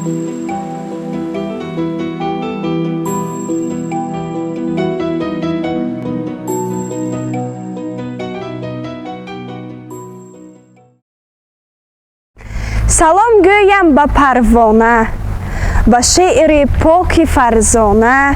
Салом гӯям ба парвона, ба шеъри поки фарзона.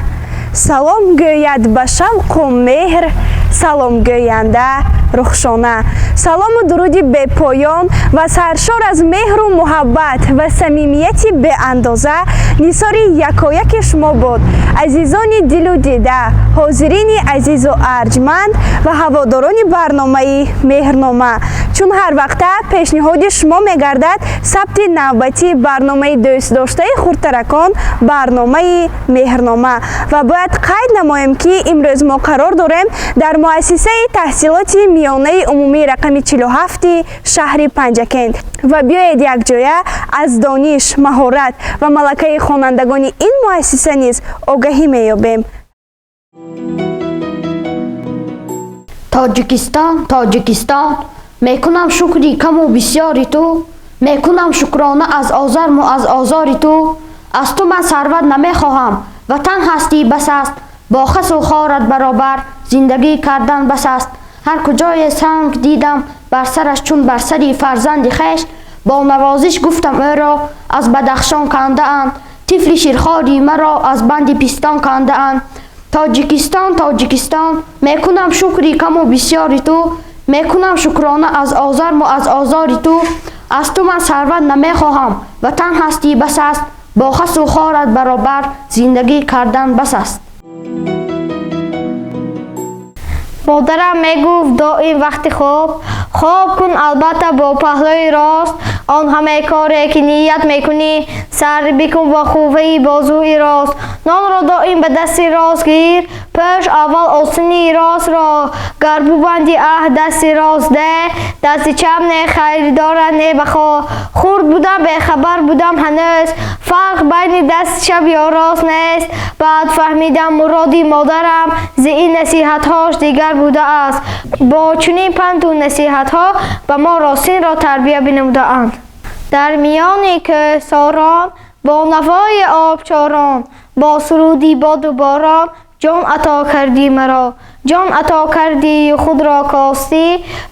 Салом гӯяд ба шавқу меҳр, саломгӯянда Рухшона. Салому дуруди бепоён ва саршор аз меҳру муҳаббат ва самимияти беандоза нисори якояки шумо буд, азизони дилу дида, ҳозирини азизу арҷманд ва ҳаводорони барномаи Меҳрнома. Чун ҳар вақта пешниҳоди шумо мегардад сабти навбатии барномаи дӯстдоштаи хурдтаракон, барномаи Меҳрнома. Ва бояд қайд намоем, ки имрӯз мо қарор дорем дар муассисаи таҳсилоти миёнаи умумии рақами 47 шаҳри Панҷакент. Ва биёед, якҷоя аз дониш, маҳорат ва малакаи хонандагони ин муассиса низ огаҳӣ меёбем. Тоҷикистон, Тоҷикистон, мекунам шукри каму бисёри ту, мекунам шукрона аз озарму аз озори ту. Аз ту ман сарват намехоҳам, ватан ҳастӣ, бас аст. Бо хасу хорат баробар зиндагӣ кардан бас аст. Ҳар куҷое санг дидам бар сараш, чун бар сари фарзанди хеш, бо навозиш гуфтам: ӯро аз Бадахшон кандаанд, тифли ширхори маро аз банди пистон кандаанд. Тоҷикистон, Тоҷикистон, мекунам шукри каму бисёри ту, мекунам шукрона аз озарму аз озори ту. Аз ту ман сарват намехоҳам, ватан ҳастӣ, бас аст. Бо хасу хорат баробар зиндагӣ кардан бас аст. Модарам мегуфт доим: вақти хоб хоб кун, албатта, бо паҳлӯи рост. Он ҳамаи коре ки ният мекунӣ, сар бикун бо қувваи бозуи рост. Нонро доим ба дасти рост гир, пӯш аввал остини ростро. Гар бубанди аҳд, дасти рост де, дасти чап не хайр дорад, не бахо. Хурд будам, бехабар будам ҳанӯз, фарқ байни дасти чап ё рост нест. Баъд фаҳмидам, муроди модарам зи ин насиҳатҳош дигар будааст. Бо чунин панду насиҳатҳо ба мо ростинро тарбия бинамудаанд. Дар миёни кӯҳсорон, бо навои обчорон, бо суруди боду борон ҷон ато кардӣ маро. Ҷон ато кардию худро костӣ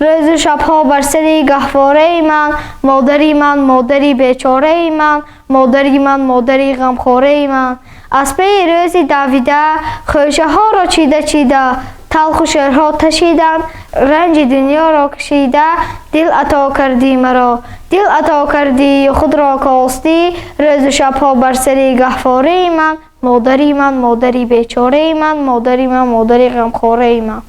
рӯзу шабҳо бар сари гаҳвораи ман, модари ман, модари бечораи ман, модари ман, модари ғамхораи ман. Аз паи рӯзи давида хӯшаҳоро чида чида, талху шерҳо ташиданд, ранҷи дунёро кашида дил ато кардӣ маро. Дил ато кардию худро костӣ рӯзу шабҳо бар сари гаҳвораи ман, модари ман, модари бечораи ман, модари ман, модари ғамхораи ман.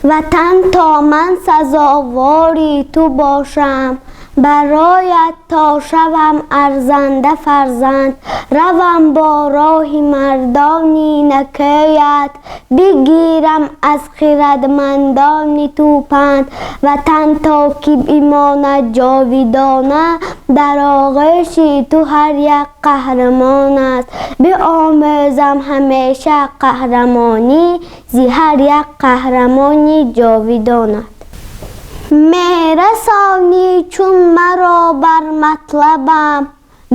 Ватан, то ман сазовори ту бошам, бароят то шавам арзанда фарзанд, равам бо роҳи мардони накӯят, бигирам аз хирадмандони ту панд. Ватан, то ки бимонад ҷовидона дар оғӯши ту ҳар як қаҳрамон аст, биомӯзам ҳамеша қаҳрамонӣ зи ҳар як қаҳрамони ҷовидонат. Мерасонӣ чун маро бар матлабам,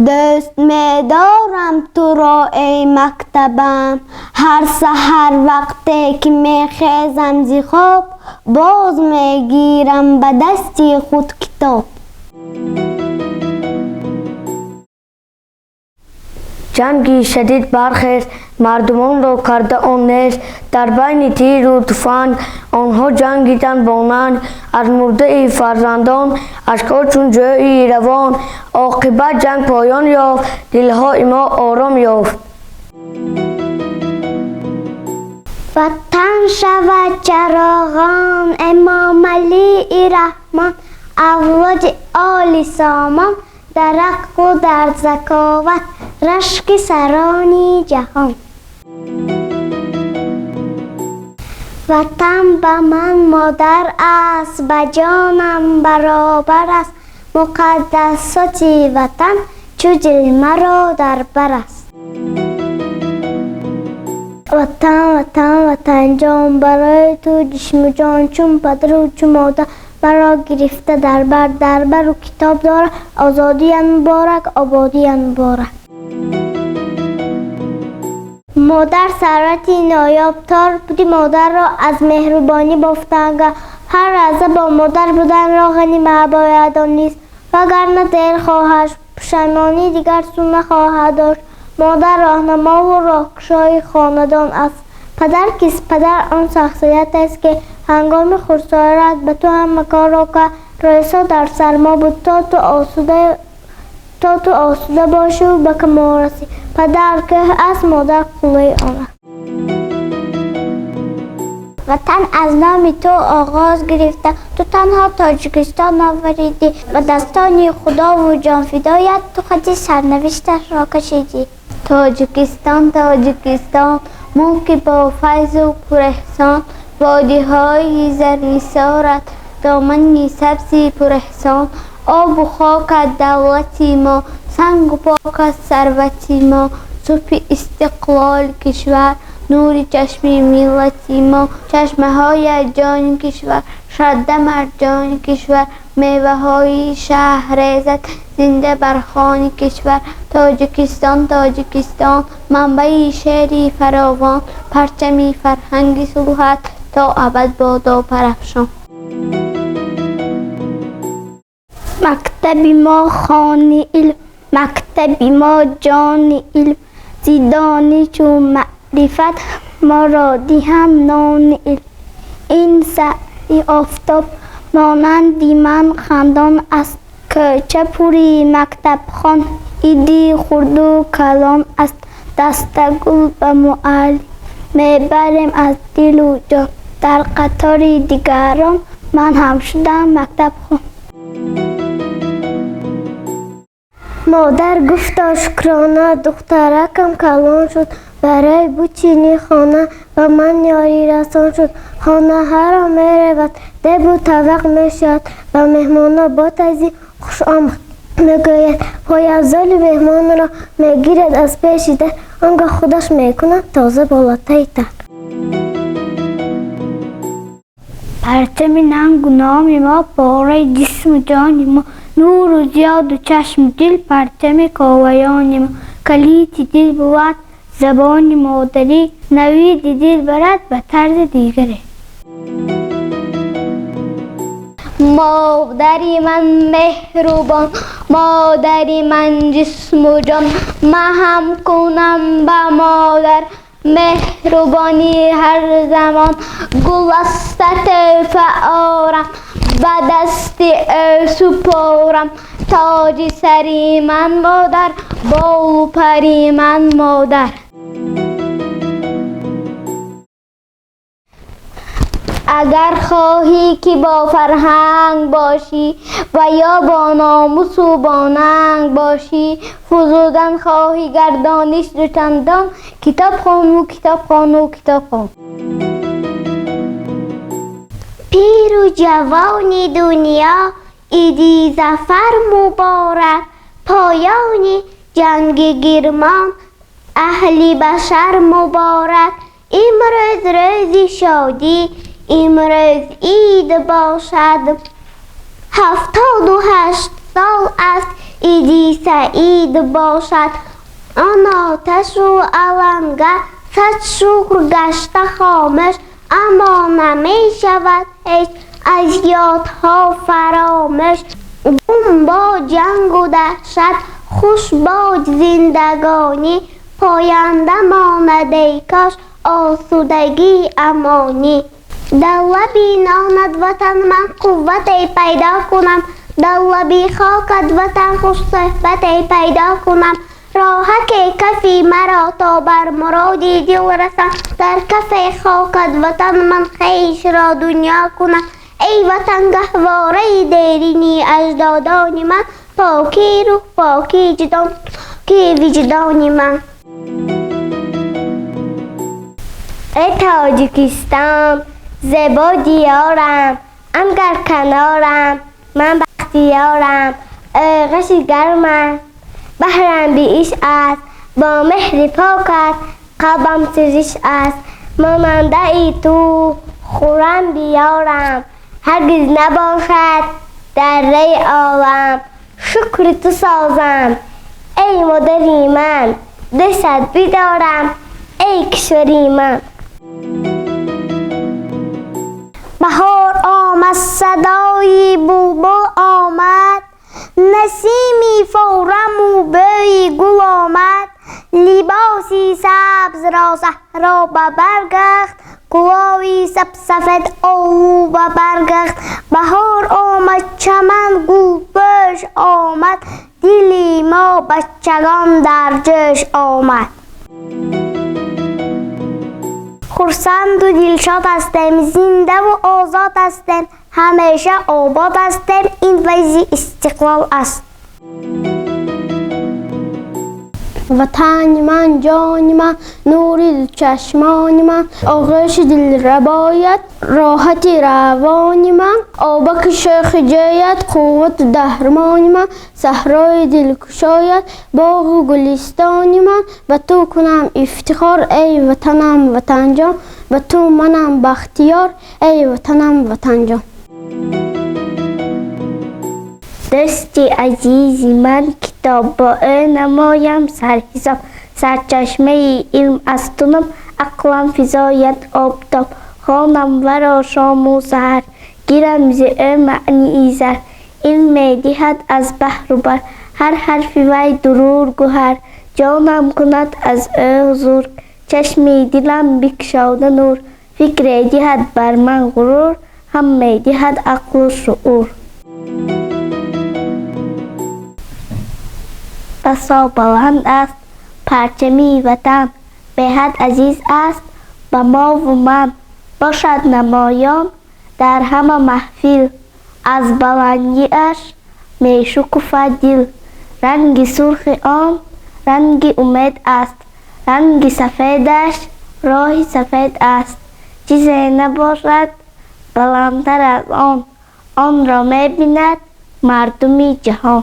дӯст медорам туро, эй мактабам. Ҳар саҳар вақте ки мехезам зи хоб, боз мегирам ба дасти худ китоб. Ҷанги шадид бархест, мардумонро карда он нест. Дар байни тиру туфанг онҳо ҷангиданд бо нанг. Аз мурдаи фарзандон ашкҳо чун ҷӯи равон. Оқибат ҷанг поён ёфт, дилҳои мо ором ёфт. Ватан шавад чароғон, Эмомалии Раҳмон, авлоди оли сомон, дар ақлу дар заковат рашки сарони ҷаҳон. Ватан ба ман модар аст, ба ҷонам баробар аст. Муқаддасоти ватан чу дил маро дар бар аст. Ватан, ватан, ватанҷон, барои ту ҷисму ҷон, чун падару чун модар. Маро гирифта дар бар, дар бару китоб дорад. Озодиям муборак, ободиям муборак. Модар сарвати ноёб, тор буди модарро аз меҳрубонӣ бофтанга. Ҳар лаҳза бо модар буданро ғанима бояд донист, вагарна дер хоҳад, пушаймонӣ дигар су нахоҳад дошт. Модар роҳнамову роҳкушои хонадон аст. Падар кист? Падар он шахсият аст, ки ҳангоми хурдсолиат ба ту ҳама корро кард. Рӯзҳо дар сармо буд, то ту осуда бошиву ба камол расӣ. Падар кӯҳ аст, модар қуллаи он аст. Ватан аз номи ту оғоз гирифта, ту танҳо Тоҷикистон офаридӣ. Ба дастони худову ҷонфидоят ту хати сарнавишташро кашидӣ. Тоҷикистон, Тоҷикистон, мулки бо файзу пурэҳсон, водиҳои заррисорат, домани сабзи пурэҳсон, обу хокат давлати мо, сангу покат сарвати мо, субҳи истиқлоли кишвар, нури чашми миллати мо, чашмаҳои ҷони кишвар, шадда марҷони кишвар, меваҳои шаҳрезат зинда бар хони кишвар. Тоҷикистон, Тоҷикистон, манбаи шеъри фаровон, парчами фарҳанги сулҳат то абад бодо парафшон. Мактаби мо хони илм, мактаби мо ҷони илм, зи доничу маърифат моро диҳанд нони илм. Ин сари офтоб монанди ман хандон аст, кӯча пури мактабхон, иди хурду калон аст. Дастагул ба муаллим мебарем аз дилу ҷон, дар қатори дигарон ман ҳам шудам мактабхон. Модар гуфта шукрона, духтаракам калон шуд, барои бучини хона ба ман ёрӣ расон шуд. Хонаҳаро меравад, дебу тавақ мешавад, ба меҳмонҳо бо таъзим хушомад мегӯяд. Пойафзоли меҳмонро мегирад аз пеши дар, он гоҳ худаш мекунад тоза болотаи тар. Парчами нангу номи мо, пораи ҷисму ҷони мо, нуру зиёду чашму дил, парчами коваёни мо. Калити дил бувад забони модарӣ, навиди дил барад ба тарзи дигаре. Модари ман меҳрубон, модари ман ҷисму ҷон, ман ҳам кунам ба модар меҳрубонӣ ҳар замон. Гуласта тӯҳфа орам, ба дасти ӯ супорам, тоҷи сари ман модар, болу пари ман модар. Агар хоҳӣ ки бо фарҳанг бошӣ ва ё бо номусу бо нанг бошӣ, фузудан хоҳӣ гардониш дучандон, китоб хону, китоб хону, китоб хон. Пиру ҷавони дунё иди зафар муборак, поёни ҷанги гирмон аҳли башар муборак. Имрӯз рӯзи шодӣ, имрӯз ид бошад, 78 сол аст иди саид бошад. Он оташу аланга сад шукр гашта хомӯш, аммо намешавад ҳеҷ аз ёдҳо фаромӯш. Гум бо ҷангу даҳшат, хуш бод зиндагонӣ, поянда монад эй кош осудагӣ амонӣ. Дар лаби нонат ватан ман қуввате пайдо кунам, дар лаби хокат ватан хушсӯҳбате пайдо кунам. Роҳаке кафи маро то бар муроди дил расам, дар кафе хокат ватан ман хешро дунё кунам. Эй ватан гаҳвораи дерини аҷдодони ман, покии рӯҳ, покии ҷидон, покии виҷдони ман. Эй Тоҷикистон, зебо диёрам, ангар канорам, ман бахтиёрам, оғаши гарм аст, баҳрам бииш аст, бо меҳри пок аст, қалбам сӯзиш аст. Монандаи ту хуррам диёрам, Ҳаргиз набошад дар рӯи олам, шукри ту созам, эй модари ман, дӯстат бидорам, эй кишвари ман. Баҳор омад, садои булбул омад, насими фораму бӯи гул омад, либоси сабзро саҳро ба бар гахт, кулоҳи сабсафед оҳу ба бар гахт. Баҳор омад, чаман гулпӯш омад, дили мо бачагон дар ҷӯш омад. Хурсанду дилшод ҳастем, зиндаву озод ҳастем, ҳамеша обод ҳастем, ин файзи истиқлол аст. Ватани ман, ҷони ман, нури дучашмони ман, оғӯши дилрабоят, роҳати равони ман, обаки шӯхи ҷӯяд, қуввату даҳрмони ман, саҳрои дилкушояд, боғу гулистони ман. Ба ту кунам ифтихор, эй ватанам, ватанҷон, ба ту манам бахтиёр, эй ватанам, ватанҷон. Дӯсти азизи ман, китоб бо ӯ намоям сарҳисоб, сарчашмаи илм аз ту ном, ақлам физояд обтоб, хонам варо шому саҳар, гирам зи ӯ маънии зар. Илм медиҳад аз баҳру бар, ҳар ҳарфи вай дурур гӯҳар, ҷонам кунад аз ӯ ҳузур, чашми дилам бикушода нур, фикре диҳад бар ман ғурур, ҳам медиҳад ақлу шуур. Басо баланд аст парчами ватан, беҳад азиз аст ба мову ман, бошад намоён дар ҳама маҳфил, аз баландиаш мешукуфад дил. Ранги сурхи он ранги умед аст, ранги сафедаш роҳи сафед аст. Чизе набошад баландтар аз он, онро мебинад мардуми ҷаҳон.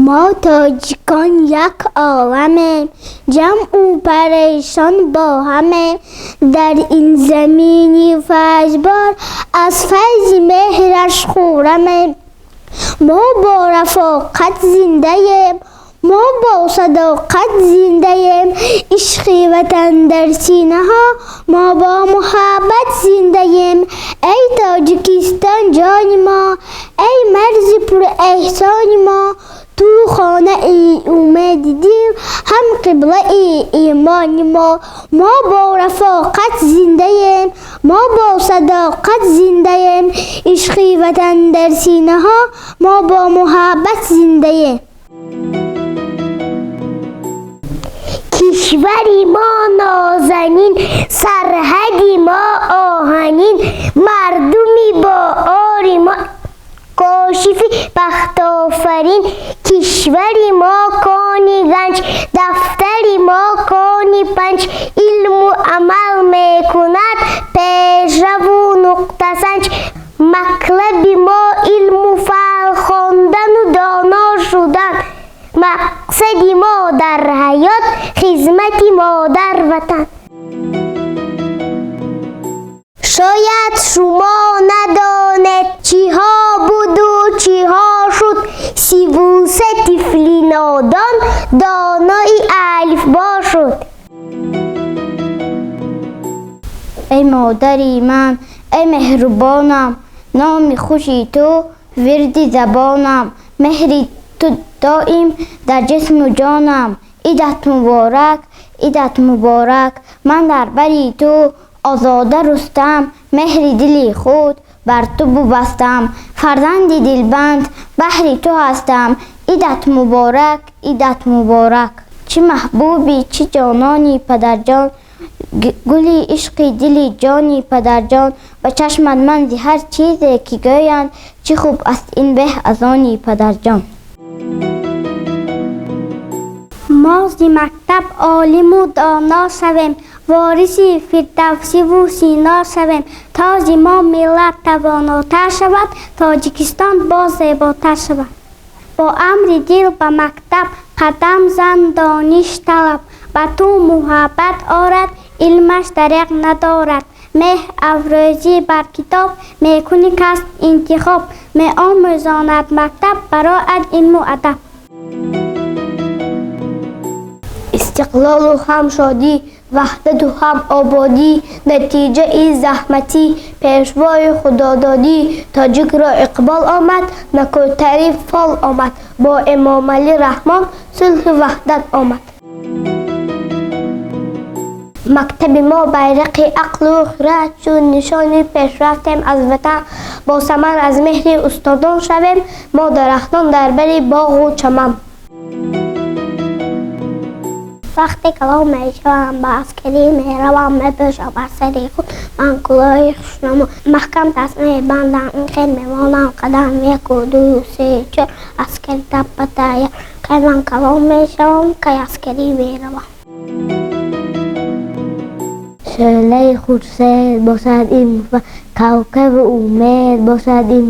Мо тоҷикон як оламем, ҷамъу парешон бо ҳамем, дар ин замини файзбор аз файзи меҳраш хӯрамем. Мо бо рафоқат зиндаем, мо бо садоқат зиндаем, ишқи ватан дар синаҳо, мо бо муҳаббат зиндаем. Эй Тоҷикистон ҷони мо, эй марзи пурэҳсони мо, ту хонаи умеди дил, ҳам қиблаи имони мо. Мо бо рафоқат зиндаем, мо бо садоқат зиндаем, ишқи ватан дар синаҳо, мо бо муҳаббат зиндаем. Кишвари мо нозанин, сарҳади мо оҳанин, мардуми боори мо кошифи бахтофарин, кишвари мо кони ганҷ, дафтари мо кони панҷ, илму амал мекунад пешраву нуқтасанҷ. Матлаби мо илму фан, хондану доно шудан, мақсади мо дар ҳаёт хизмати модар ватан. Шояд шумо надонед чиҳо буду чиҳо шуд, 33 тифли нодон донои алифбо шуд. Эй модари ман, эй меҳрубонам, номи хуши ту вирди забонам, меҳри ту доим дар ҷисму ҷонам. Идат муборак, идат муборак, ман дар бари ту озода рустам, меҳри дили худ бар ту бубастам, фарзанди дилбанд баҳри ту ҳастам. Идат муборак, идат муборак. Чӣ маҳбуби, чӣ ҷонони падарҷон, гули ишқи дили ҷони падарҷон, ба чашмат ман зи ҳар чизе ки гӯянд, чӣ хуб аст ин беҳ аз они падарҷон. Мо зи мактаб олиму доно шавем, вориси Фирдавсиву Сино шавем, то зи мо миллат тавонотар шавад, Тоҷикистон боз зеботар шавад. Бо амри дил ба мактаб қадам зан, дониш талаб, ба ту муҳаббат орад, илмаш дареғ надорад. Меҳр афрӯзӣ бар китоб мекунӣ касб интихоб, меомӯзонад мактаб барояд илму адаб. Истиқлолу ҳам шодӣ, ваҳдату ҳам ободӣ, натиҷаи заҳмати пешвои худододӣ. Тоҷикро иқбол омад, накӯтарин фол омад, бо Эмомалӣ Раҳмон сулҳу ваҳдат омад. Мактаби мо байрақи ақлу хирад, чун нишони пешрафтем аз ватан. Бо самар аз меҳри устодон шавем, мо дарахтон дар бари боғу чаман. Вақте калон мешавам, ба аскарӣ меравам, мепӯшам бар сари худ ман кӯлоҳи хушнамо, маҳкам даст мебандам, ин хел мемонам қадам, яку ду се чор, аскари таппа тайёр. Кай ман калон мешавам, кай аскарӣ меравам. Шӯълаи хуршед бошад ин кавкаби умед бошад ин,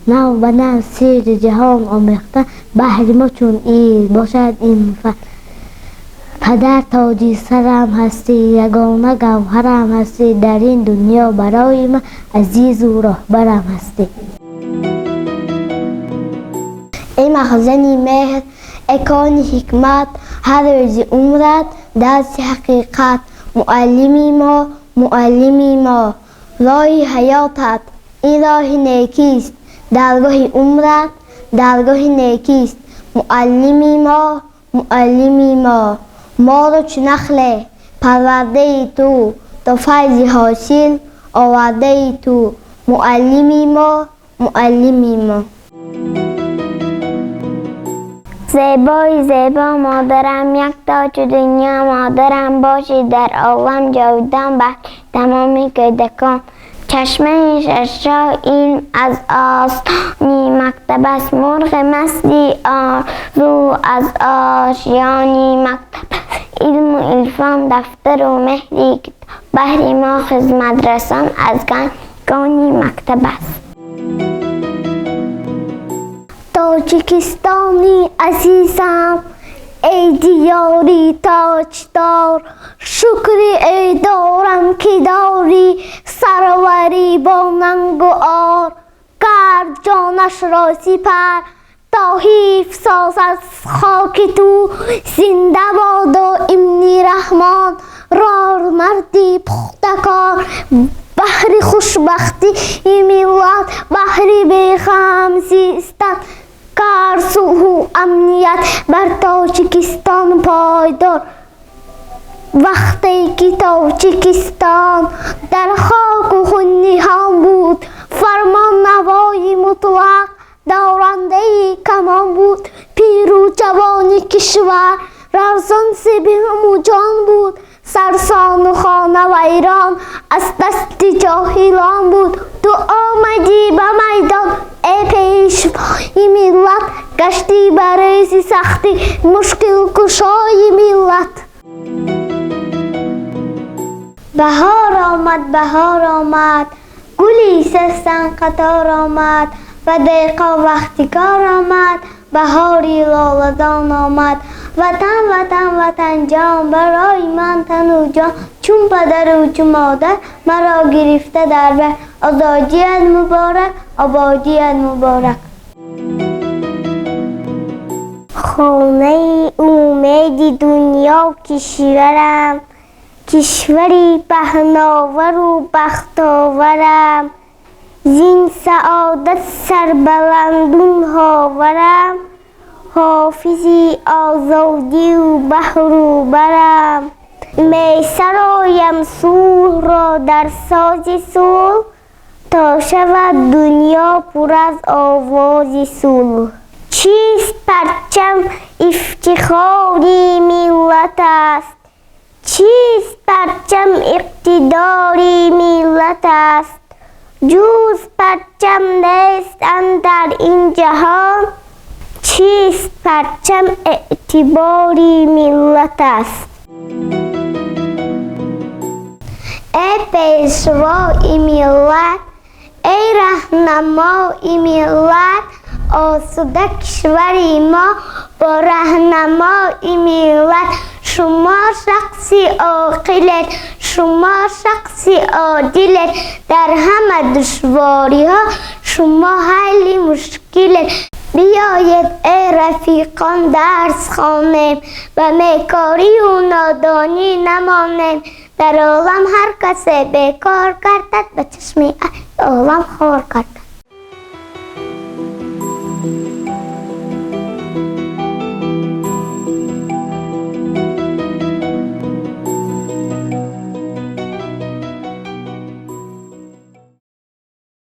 нав ба нав сирри ҷаҳон омехта, баҳри мо чун ид бошад ин. Падар тоҷи сарам ҳастӣ, ягона гавҳарам ҳастӣ, дар ин дунё барои ман азизу роҳбарам ҳастӣ. Эй махзани меҳр, эй кони ҳикмат, ҳар рӯзи умрат дарси ҳақиқат. Муаллими мо, муаллими мо, роҳи ҳаётат ин роҳи некист, даргоҳи умрат даргоҳи некист. Муаллими мо, муаллими мо, моро чу нахле парвардаи ту, то файзи ҳосил овардаи ту. Муаллими мо, муаллими мо. Зебои зебо модарам, якто чу дунё модарам, бошӣ дар олам ҷовидон баҳри тамоми кӯдакон. Чашмаи шашшоҳ илм аз остони мактаб аст, мурғи масти орзу аз ошёни мактаб аст. Илму ирфон, дафтару меҳри китоб, баҳри мо хизматрасон аз ганҷгони мактаб аст. Тоҷикистони азизам, эй диёри тоҷдор, шукри эй дорам ки дорӣ сарварӣ бо нангу ор. Кард ҷонашро сипар то ҳифз созад хоки ту, зинда бодо Ибни Раҳмон, рор марди пухтакор. Баҳри хушбахтии миллат, баҳри бехам зистан, кард сулҳу амният бар Тоҷикистон пойдор. Вақте ки Тоҷикистон дар хоку хун ниҳон буд, фармоннавои мутлақ дорандаи камон буд. Пиру ҷавони кишвар равзон сибиму ҷон буд, сарсону хона вайрон аз дасти ҷоҳилон буд. Ту омадӣ ба майдон, эй пешвои миллат, гаштӣ ба рӯзи сахтӣ мушкилкушои миллат. Баҳор омад, баҳор омад, гули састан қатор омад, ва деҳқон вақти кор омад, баҳори лолазон омад. Ватан, ватан, ватанҷон, барои ман тану ҷон, чун падару чун модар маро гирифта дар бар. Озодият муборак, ободият муборак. Хонаи умеди дунё кишварам, кишвари паҳновару бахтоварам, зин саодат сарбаландун ҳоварам, ҳофизи озодию баҳру барам. Месароям сулҳро дар сози сулҳ, то шавад дунё пур аз овози сулҳ. Чист парчам ифтихори миллат аст, чист парчам иқтидори миллат аст. Ҷуз парчам нест андар ин ҷаҳон, чист парчам эътибори миллат аст. Эй пешвои миллат, эй раҳнамои миллат, осуда кишвари мо бо раҳнамои миллат. Шумо шахси оқилед, Шумо шахси одилед, дар ҳама душвориҳо шумо ҳалли мушкилед. Биёед, эй рафиқон, дарс хонем, ба бекорию нодонӣ намонем. Дар олам ҳар касе бекор гардад, ба чашми аҳли олам хор гардад.